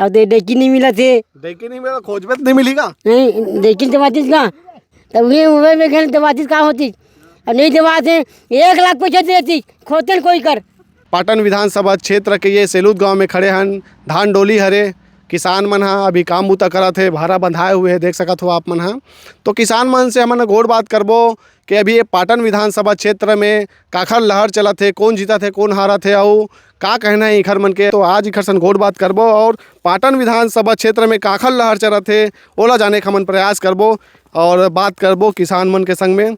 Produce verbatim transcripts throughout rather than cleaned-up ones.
अउ दे-, डेकी नहीं मिलत हे। डेकी नहीं मिला, खोजबे तो नहीं मिली का? नहीं, डेकी देवातीस का? तब ये उबे में खेल देवातीस का होती? अब नहीं देवात हे, एक लाख पैसा देती, खोदते न कोई कर। पाटन विधानसभा क्षेत्र के ये सेलूद गांव में खड़े हन, धान डोली हरे, किसान मन ह अभी काम बूता करत हे, भारा बंधाए हुए हे, देख सकत हो आप मन ह। तो किसान मन से हमन गोठ बात करबो कि अभी ये पाटन विधानसभा क्षेत्र में काखर लहर चलत हे, कौन जीतत हे, कौन हारत हे, अउ का कहना है इखर मन के। तो आज इखर सन गोठ बात करबो और पाटन विधानसभा क्षेत्र में काखर लहर चलत हे, ओला जाने के हमन प्रयास करबो और बात करबो किसान मन के संग में।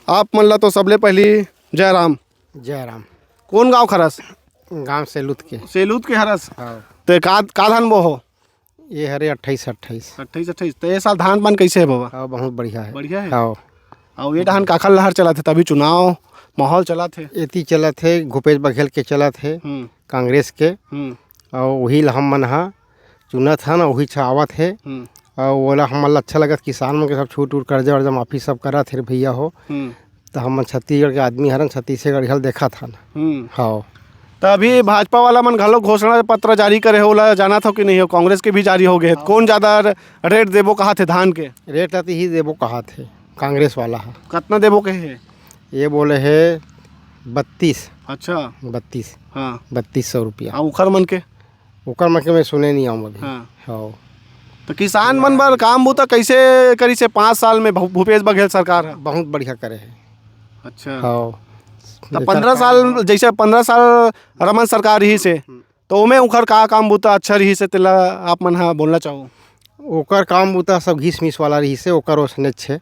आप मन ला तो सबले पहली जय राम। जय राम। कौन गांव खरस? गांव सेलूद के। सेलूद के हरस? हाँ। ते का, का धान बो हो? ये हरे अट्ठाईस अट्ठाईस। अट्ठाईस अट्ठाईस। तो ये साल धान पान कैसे है बाबा? हाँ, बहुत बढ़िया है। बढ़िया है? हाँ। और ये डहान काखर लहर चलत हे, तभी चुनाव माहौल चलत हे। एती चलत हे, भूपेश बघेल के चलत हे, हम्म। कांग्रेस के। हम्म। और वही ला हम मन हा चुनत हन, वही छ आवत हे। हम्म। और ओला हमन ला अच्छा लगत, किसान मन के सब छूट उट, कर्जा वर्जा माफी सब करत हे रे भैया हो। हम्म। तो हमन छत्तीसगढ़ के आदमी हरन, छत्तीसगढ़ हल देखत हन। हम्म। हाँ। तो अभी भाजपा वाला मन घलो घोषणा पत्र जारी करे हो, ओला जानत हो कि नहीं हो? कांग्रेस के भी जारी हो गए हे। हाँ। कौन ज्यादा रेट देबो कहा थे धान के? रेट ला तो ही देबो कहा थे, कांग्रेस वाला हा। कितना देबो कहे हे? ये बोले हे बत्तीस। अच्छा। बत्तीस। हाँ। बत्तीस सौ रुपया। हाँ, उखर मन के? ओकर मन के मैं सुने नहीं आऊँ अभी। हाँ। हाँ। तो किसान मन बर काम बूता कैसे करिस हे पाँच साल में भू-, भूपेश बघेल सरकार ह? बहुत बढ़िया करे हे। अच्छा। हाँ। तो एकर पंद्रह साल, काम ह जैसे पंद्रह साल रमन सरकार रहिस हे, हम्म। तो ओमे उखर का काम बूता अच्छा रहिस हे, तेला आप मन ह बोलना चाहो? ओकर काम बूता सब घीस मीस वाला रहिस हे, ओकर ओसने छे,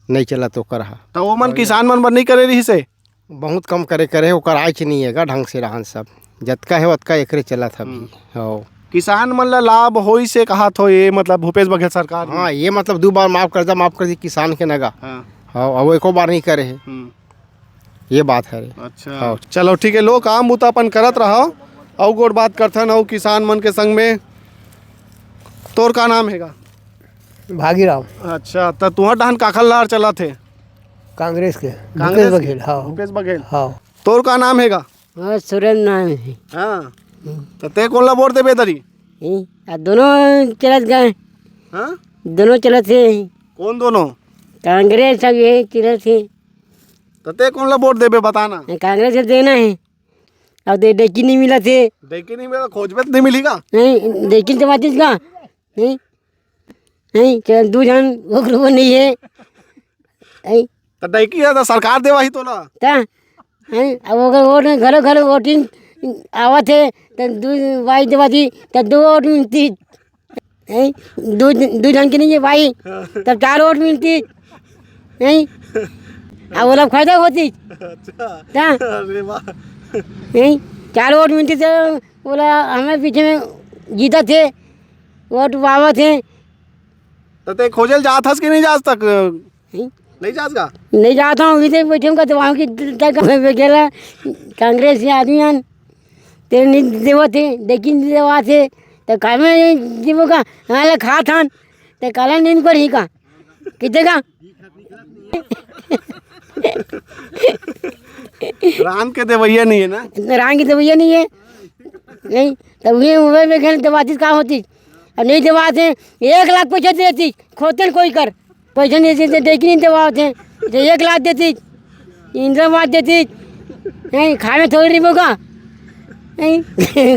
नहीं चलत ओकर ह। तो ओमन और किसान मन बर नहीं करे रहिस हे? बहुत कम करे, करे, ओकर आयच नहीं हे गा ढंग से रहन सब। जतका हे, ओतका एकरे चलत हे अभी। हम्म। हाँ। किसान मन ला लाभ होइस हे कहात हो ये, मतलब, भूपेश बघेल सरकार में? हाँ, ये मतलब दू बार माफ, कर्जा माफ कर दी किसान के नगा। हाँ। हाँ, अब एको बार नहीं करे हे। हम्म। ये बात हे रे। अच्छा। हाँ। चलो, ठीक हे, लो, काम बूता अपन करत रहो, अउ गोठ बात करथन, अउ किसान मन के संग में। तोर का नाम हे गा? भागीराम। अच्छा, त तुंहर डहान काखर लहर चलत हे? कांग्रेस के। कांग्रेस भूपेश के? बघेल, हाँ। भूपेश बघेल। हाँ। तोर का नाम हे गा? हाँ, सुरेंद्र नाम हे। हाँ। हम्म। त ते कोन ला वोट देबे दरी? ई, आ दोनों चलत गा। हाँ? दोनों चलत हे। कौन दोनों? कांग्रेस अउ ये चलत हे। त ते कोन ला वोट देबे, बता ना। ये कांग्रेस के देना हे। अउ दे-, डेकी नहीं मिलत हे। डेकी नहीं मिला, खोजबे तो नहीं मिली का? नहीं, डेकी तो बात इसका। नहीं, नहीं, चल, दू झन ओकरो नहीं हे। नहीं। त डेकी हे त सरकार देवाही तोला। त, हैं, अब ओकर वोट में घरो घरो वोटिंग आवत हे, त दू बाई देवाही, त दू वोट मिलती। हैं, दू, दू झन के नहीं हे बाई, तब चार वोट मिलती। हैं, अब ओला फायदा होती। अच्छा। त, अरे वाह। हैं, चार वोट मिलती त ओला हमें पीछे में जीतत हे, वोट पावत हे। त ते खोजे ल जात हस कि नहीं जात तक? हम्म। नहीं जात का? नहीं जात हूँ, इधर बैठे हूँ, तो वहाँ की तक गेला, कांग्रेस के आदमी हन, ते नहीं देवत हे, डेकी नहीं देवत हे, तो कामे नहीं जीवो का, हाँ, ले खात हन, ते काला नींद पर ही का, किते का? राम के देवैया नहीं हे ना? राम के देवैया नहीं हे, नहीं, तब ये उबे में खेल देवातीस का होती, अब नहीं देवात हे, एक लाख पैसा देती, खोदते न कोई कर, पैसा नहीं देते, डेकी नहीं देवात हे, तो एक लाख देती, इंदिरा आवास देती, नहीं, खाए में थोड़ी रिबो का, नहीं,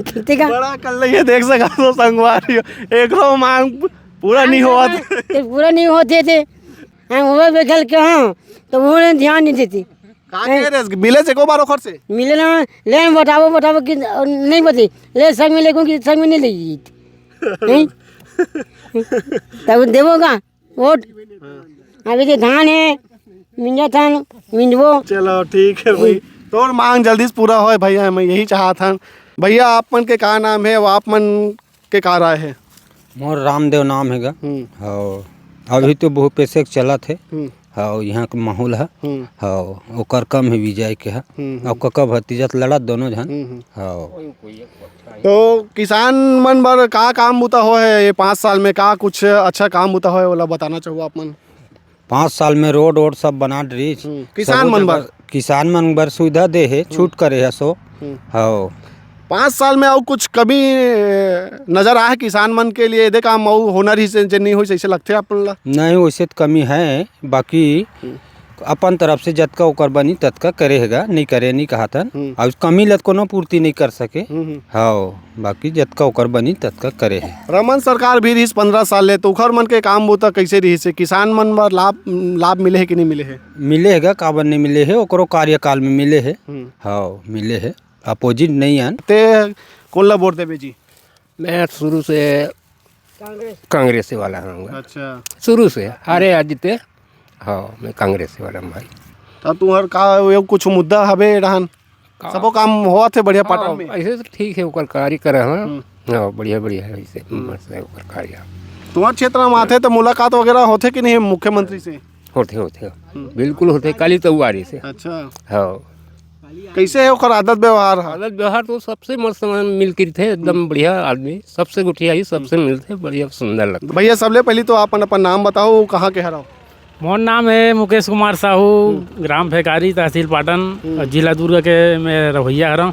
ठीक है। बड़ा कर ले, ये देख सका तो संगवारी हो, एकरो मांग पूरा नहीं होवत। तो पूरा नहीं होते थे, हम उबे बैठल के हाँ, तो वो ध्यान नहीं देती। का कहे रे, मिले से एको बार ओखर से? मिले ना, ले हम बताबो, बताबो कि नहीं बते, ले संग में लेगो कि संग में नहीं लेगी। नहीं? तब देबो का? वोट? हाँ। अभी तो धान हे, मिंजा धान, मिंजबो। चलो, ठीक हे भाई। तोर मांग जल्दी से पूरा होय भैया, मैं यही चाहत हन। भैया, आप मन के का नाम हे अउ आप मन के का राय हे? मोर रामदेव नाम हे गा। हम्म। हव। अभी तो भूपेशे के चलत हे। हम्म। हव, इहाँ के माहौल ह। हम्म। हव, ओकर कम हे विजय के ह। हम्म, हम्म। अउ कका भतीजा त लड़त दोनों झन। हम्म, हम्म। हव। तो किसान मन बर का काम बुता होय हे ये पाँच साल में? का कुछ अच्छा काम बुता होय हे, ओला बताना चाहू आप मन? पाँच साल में रोड वोड सब बना डरिस। हम्म, किसान सब मन बर? जगह किसान मन बर सुविधा दे हे, हम्म। छूट करे हे सो। हम्म। हव। पाँच साल में अउ कुछ कमी, ए, नजर आए हे किसान मन के लिए? एदे काम अउ होना रहिस हे, जे नइ होइस, अइसे लगथे आप मन ला? नहीं, वैसे तो कमी है, बाकी हम्म। अपन तरफ से जतका ओकर बनी, ततका करे हे गा, नइ करे, नइ कहत हन। हम्म। अउ कमी ल कोनो पूर्ति नइ कर सके। हम्म, हम्म। हाँ, बाकी जतका ओकर बनी, ततका करे हे। रमन सरकार भी रहिस पंद्रह साल ले, तो ओखर मन के काम बूता कइसे रहिस हे? किसान मन बर लाभ, लाभ मिले हे कि नइ मिले हे? मिले हे गा, काबर नइ मिले हे, ओकरो कार्यकाल में मिले हे। हम्म। हाँ, मिले हे, अपोजिट नइ आन। ते कोन ला वोट देबे जी? मैं शुरू से कांग्रेस वाला हूँ। अच्छा। शुरू से, हारे या जीते, हाँ, मैं कांग्रेस वाला हूँ भाई। त तुहर का, ये कुछ मुद्दा हवे रहन? का? सबो काम होवत हे बढ़िया पाटन हाँ, में? ऐसे तो ठीक है, ओकर कार्य करे हैं। हम्म। हाँ, बढ़िया, बढ़िया है, ऐसे हम्म। मस्त है ओकर कार्य। तुहर क्षेत्र में आथे त मुलाकात वगैरह होथे कि नहीं मुख्यमंत्री से? होथे, होथे। हम्म। बिल्कुल होथे, काली तो आ रही से। अच्छा। हाँ। कइसे हे ओकर आदत व्यवहार ह? आदत व्यवहार तो सबसे मस्त मिल के रहिथे, एकदम हम्म। बढ़िया आदमी, सबसे गोठियाही, सबसे हम्म। मिलथे, बढ़िया सुंदर लगथे। भैया, सबले पहिली तो आप अपन, अपन नाम बताओ, कहाँ के हरव? मोर नाम हे मुकेश कुमार साहू, हम्म। ग्राम फेकारी, तहसील पाटन, हम्म। अउ जिला दुर्ग के मैं रहवइया हरव।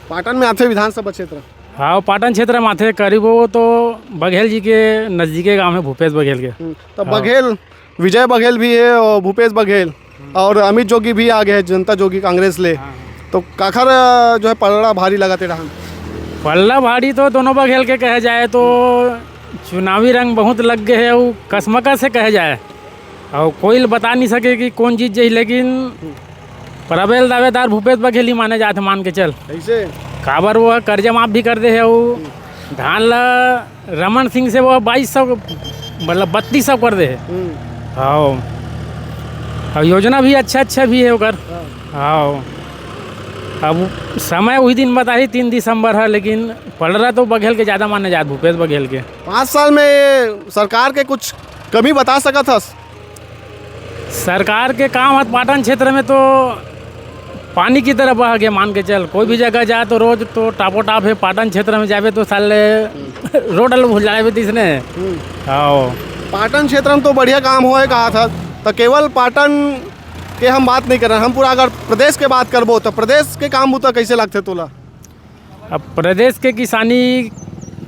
पाटन में आथे विधानसभा क्षेत्र? हाँ, पाटन क्षेत्र में आथे, करीब वो तो बघेल जी के नजदीके गांव हे, भूपेश बघेल के। हम्म, तो हाँ। बघेल, विजय बघेल भी हे अउ भूपेश बघेल हम्म। अउ अमित जोगी भी आ गे हे जनता जोगी कांग्रेस ले। हाँ, हाँ। तो काखर, अ, जो हे पलड़ा भारी लगत हे रहन? पलड़ा भारी तो दोनों बघेल के कहे जाए तो चुनावी रंग बहुत लग गे हे, अउ कसमकस से कहे जाए। अउ कोई ल बता नइ सके कि कोन जीत जाही, लेकिन प्रबल दावेदार भूपेश बघेल ही माने जाथे, मान के चल। कइसे? काबर वो कर्जा माफ भी कर दे हे, अउ धान ला रमन सिंह से वो बाईस सौ, मतलब बत्तीस सौ कर दे हे। हम्म। हाँ। अउ योजना भी अच्छा अच्छा भी हे ओकर। हाँ। हाँ। अब समय उही दिन बताही, तीन दिसंबर हे, लेकिन पलड़ा तो बघेल के जादा माने जात, भूपेश बघेल के। पाँच साल में ये सरकार के कुछ कमी बता सकत हस? सरकार के काम ह पाटन क्षेत्र में तो पानी की तरह बह गे, मान के चल, कोई भी जगह जाए तो रोड तो टापोटाप हे। पाटन क्षेत्र में जाबे तो साले रोड ल भुलाबे तइसने। हम्म। हाँ। पाटन क्षेत्र में तो बढ़िया काम होए कहाथस, त केवल पाटन के हम बात नइ करन, हम पूरा अगर प्रदेश के बात करबो तो प्रदेश के काम बूता कइसे लगथे तोला? अब प्रदेश के किसानी,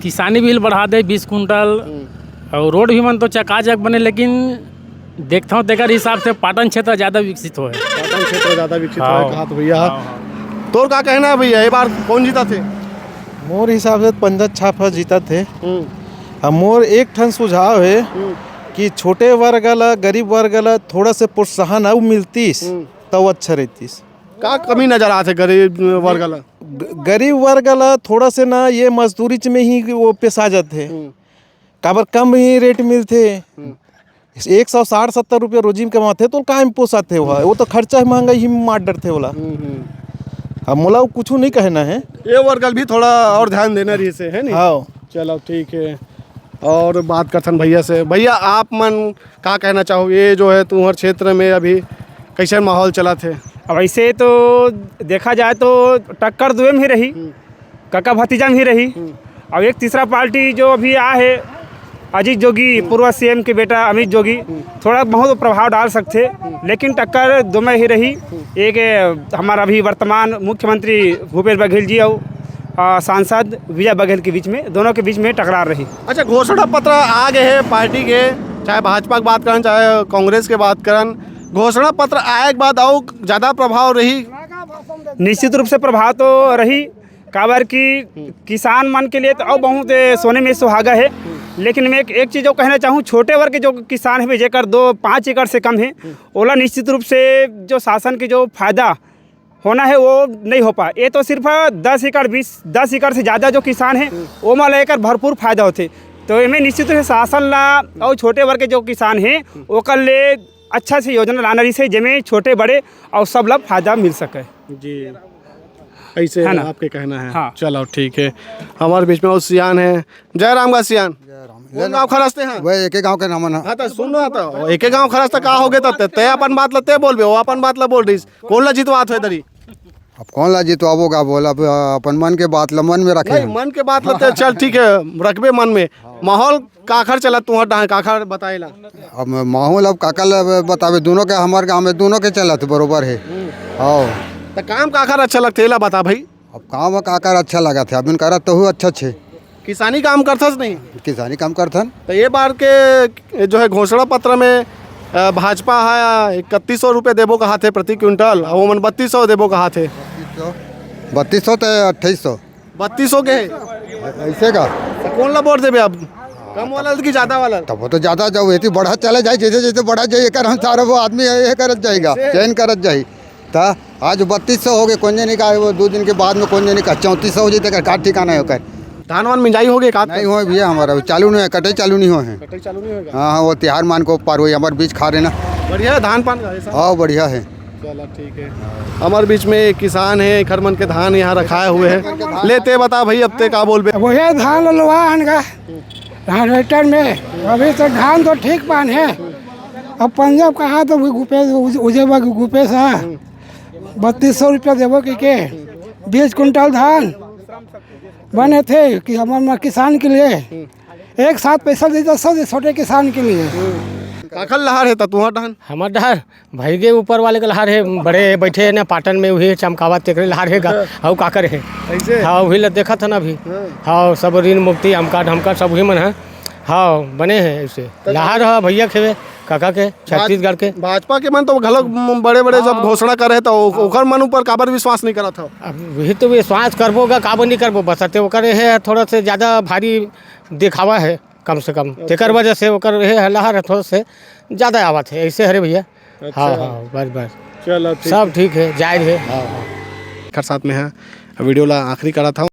किसानी बिल बढ़ा दे बीस कुंटल, हम्म। अउ रोड भी मन तो चकाचक बने, लेकिन देखथंव तेकर हिसाब से पाटन क्षेत्र जादा विकसित होए। पाटन क्षेत्र जादा विकसित हाँ। होए कहात भैया। हाँ, हाँ। तोर का कहना हे भैया, ए बार कोन जीतत हे? मोर हिसाब से पंजा छाप ह जीतत हे। हम्म। अब मोर एक ठन सुझाव हे हम्म। कि छोटे वर्ग ला, गरीब वर्ग ला थोड़ा से प्रोत्साहन अउ मिलतिस, हम्म। त अच्छा रहितिस। का कमी नजर आथे गरीब वर्ग ला? ग-, गरीब वर्ग ला थोड़ा से ना ये मजदूरी च में ही वो पेसा जाथे। हम्म। काबर कम ही रेट मिलथे। हम्म। एक सौ साठ सत्तर रुपया रोजी में कमाथे तो काय में पोसाथे ओहा? वो तो खर्चा महंगाई ही मार डरथे ओला। हम्म, हम्म। अब मोला वो कुछू नइ कहना हे। ये वर्ग ल भी थोड़ा अउ ध्यान देना रहिसे, हे नी? हाँ। चलो ठीक हे। अउ बात करथन भैया से। भैया, आप मन का कहना चाहो, ये जो हे तुम्हर क्षेत्र में अभी कइसे माहौल चलत हे? अब ऐसे तो देखा जाए तो टक्कर दुए में ही रही, हम्म। कका भतीजा में ही रही। हम्म। अउ एक तीसरा पार्टी जो अभी आ हे, अजीत जोगी, हम्म। पूर्व सीएम के बेटा अमित जोगी, हम्म। थोड़ा बहुत प्रभाव डाल सकथे, हम्म। लेकिन टक्कर दुए में ही रही। हम्म। एक, ए, हमर अभी वर्तमान मुख्यमंत्री भूपेश बघेल जी अउ, अ, सांसद विजय बघेल के बीच में, दोनों के बीच में टकरार रही। अच्छा, घोषणा पत्र आ गे हे पार्टी के, चाहे भाजपा के बात करन, चाहे कांग्रेस के बात करन, घोषणा पत्र आए के बाद अउ जादा प्रभाव रही? निश्चित रूप से प्रभाव तो रही, काबर कि हम्म। किसान मन के लिए तो अउ बहुत, ए, सोने में सुहागा हे। हम्म। लेकिन मैं एक, एक चीज अउ कहना चाहूँ, छोटे वर्ग के जो किसान हे, जेकर दो पाँच एकड़ से कम हे, हम्म। ओला निश्चित रूप से जो शासन के जो फायदा होना हे, वो नइ हो पाए। ये तो सिर्फ दस एकड़, बीस, दस एकड़ से जादा जो किसान हे, हम्म। ओमा ला एकर भरपूर फायदा होथे। तो एमे निश्चित रूप से शासन ला अउ छोटे वर्ग के जो किसान हे, हम्म। ओकर ले अच्छा से योजना लाना रहिसे, जेमे छोटे बड़े अउ सब ला फायदा मिल सके। जी, ऐसे है ना? आपके कहना है। हाँ। चलो ठीक है, हमारे बीच में अउ सियान है। जय राम गा सियान। जय राम। कोन गाँव खरस ते हा? वही एके गाँव के नामन हा। हाँ, तो सुन ना, तो एके गाँव खरस ते का हो गे, तो ते, ते अपन बात ला ते बोलबे, वो अपन बात ला बोल रहिस। कोन ला जितवात हो इधर ही? अब कोन ला जितवाबो गा, बोल, अब अपन मन के बात ला मन में रखे नहीं, हन। मन के बात ला ते, चल ठीक है, रखबे मन में। माहौल काखर चलत तुहर डहार, काखर बताए ला? अब माहौल अब काकर ला बताबे, दोनों के, हमर गाँव में दोनों के चलत बरोबर है। हम्म। हाँ। तो काम काखर अच्छा लगथे, एला बता भाई। अब काम काकर अच्छा लगथे, अभी करत तो हूँ अच्छा छे। किसानी काम करथस नहीं? किसानी काम करथन। तो ये बार के जो है घोषणा पत्र में, अ, भाजपा हा इकतीस सौ रुपये देबो कहाथे प्रति क्विंटल, अउ ओमन बत्तीस सौ देबो कहाथे। बत्तीस सौ तो अट्ठाईस सौ। बत्तीस सौ के है? ऐसे का? तो कौन ला वोट देबे अब? कम वाला की ज़्यादा वाला? तब वो तो ज़्यादा जाओ, ये तो बढ़ा चला जाए, जैसे जैसे बढ़ा जाए, एकर अनुसार वो आदमी ये करत जाएगा, से? चयन करत जाए। तो आज बत्तीस सौ हो गए, कोई नहीं का, वो दो दिन के बाद में कोई नहीं का, चौंतीस सौ हो जाए, तो का ठिकाना है ओकर? धान वान मिंजाई हो गए का? नहीं हो भैया, हमारा अभी चालू नहीं है, कटाई चालू नहीं हो है। कटाई चालू नहीं होगा? हाँ, हाँ, वो तिहार मान को पार हुई, हमारे बीज खा रहे ना। बढ़िया है धान पान का, ऐसा? हाँ, बढ़िया है। चला, ठीक है। हमारे बीच में एक किसान है, एखर मन के धान यहाँ रखाए हुए हैं। लेते बता भाई, अब ते का बोलबे? अब वही धान लोवा हन का, हार्वेस्टर में। अभी तो धान तो ठीक पान है। अब पंजाब कहा तो भी गुपे-, उज-, उजे बा गुपे सा बत्तीस सौ रुपया देबो के, के बीस कुंटल धान बने थे कि हमारे किसान के लिए एक साथ पैसा दे दो, सब छोटे किसान के लिए। काखर लहार है त तुहर डहन? हमर डहर भाई के ऊपर वाले के लहार है, बड़े बैठे हैं ना पाटन में, वही चमकावत तेकरे लहार है गा। हाँ। हऊ काकर है? ऐसे? हाँ, वही ल देखत है ना अभी। हाँ। हाँ, सब ऋण मुक्ति, अमका ढमका सब वही मन है। हाँ, बने हैं ऐसे। तो लहार है भैया खेवे, काका के, छत्तीसगढ़ के। भाजपा के मन तो घलो बड़े बड़े जब हाँ। घोषणा करे तो ओ-, ओकर मन ऊपर काबर विश्वास नहीं करत हो? अब वही तो विश्वास करबो गा, काबर नहीं करबो, बस अते ओकर है थोड़ा से ज़्यादा भारी दिखावा है। कम से कम। अच्छा। तेकर वजह से ओकर ये लहर है, थोड़ा से ज़्यादा आवत है, ऐसे हरे भैया। अच्छा। हाँ, हाँ, बस, बस। चलो, ठीक सब है। ठीक है, जायज है। हाँ, हाँ। एकर साथ में है, वीडियो ला आखिरी करा था।